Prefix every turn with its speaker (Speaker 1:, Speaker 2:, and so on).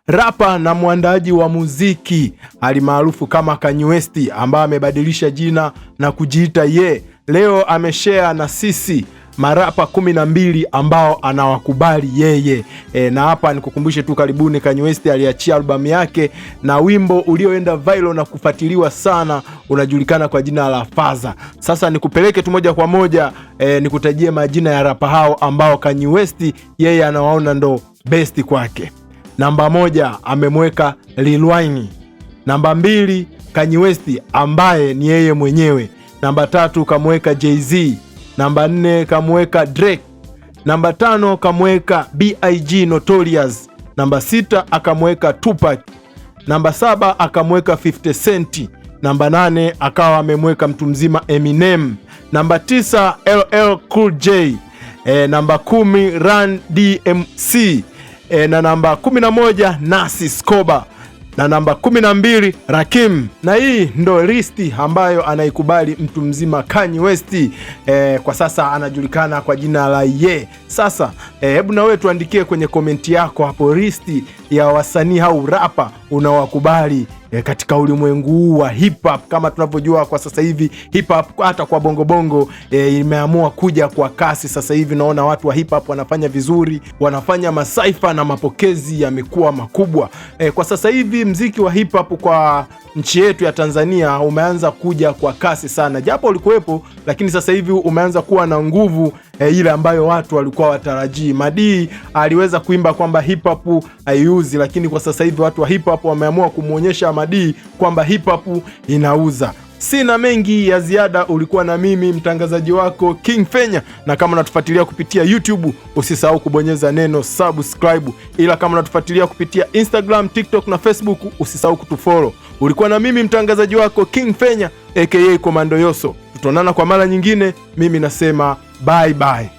Speaker 1: Rapa na mwandaaji wa muziki alimaarufu kama Kanye West ambaye amebadilisha jina na kujiita Ye, leo ameshare na sisi marapa 12 ambao anawakubali yeye. Na hapa nikukumbushe tu, karibuni Kanye West aliachia albamu yake na wimbo ulioenda viral na kufuatiliwa sana unajulikana kwa jina la Faza. Sasa nikupeleke tu moja kwa moja, nikutajie majina ya rapa hao ambao Kanye West yeye anawaona ndo best kwake. Namba 1 amemweka Lil Wayne. Namba 2 Kanye West ambaye ni yeye mwenyewe. Namba 3 kamweka Jay-Z. Namba 4 kamweka Drake. Namba 5 kamweka B.I.G Notorious. Namba 6 akamweka Tupac. Namba 7 akamweka 50 Cent. Namba 8 akawa amemweka mtu mzima Eminem. Namba 9 LL Cool J. Namba 10 Run DMC. Na namba 11 Nasi Skoba na namba 12 Rakim. Na hii ndo listi ambayo anaikubali mtu mzima Kanye West. Kwa sasa anajulikana kwa jina la Ye. Sasa hebu na wewe tuandikie kwenye komenti yako hapo listi ya wasanii au rapa unawakubali katika ulimwengu huu wa hip hop. Kama tunavyojua kwa sasa hivi hip hop hata kwa bongo bongo imeamua kuja kwa kasi. Sasa hivi naona watu wa hip hop wanafanya vizuri, wanafanya masaifa na mapokezi yamekuwa makubwa. Kwa sasa hivi mziki wa hip hop kwa nchi yetu ya Tanzania umeanza kuja kwa kasi sana, japo ulikuwepo, lakini sasa hivi umeanza kuwa na nguvu ile ambayo watu walikuwa watarajii. Madii aliweza kuimba kwamba hip hop haiuzi, lakini kwa sasa hivi watu wa hip hop wameamua kumuonyesha Madii kwamba hip hop inauza. Sina mengi ya ziada. Ulikuwa na mimi mtangazaji wako King Fenya, na kama unatufuatilia kupitia YouTube usisahau kubonyeza neno subscribe, ila kama unatufuatilia kupitia Instagram, TikTok na Facebook usisahau kutufollow. Ulikuwa na mimi mtangazaji wako King Fenya aka Komando Yoso. Tutaonana kwa mara nyingine, mimi nasema bye bye.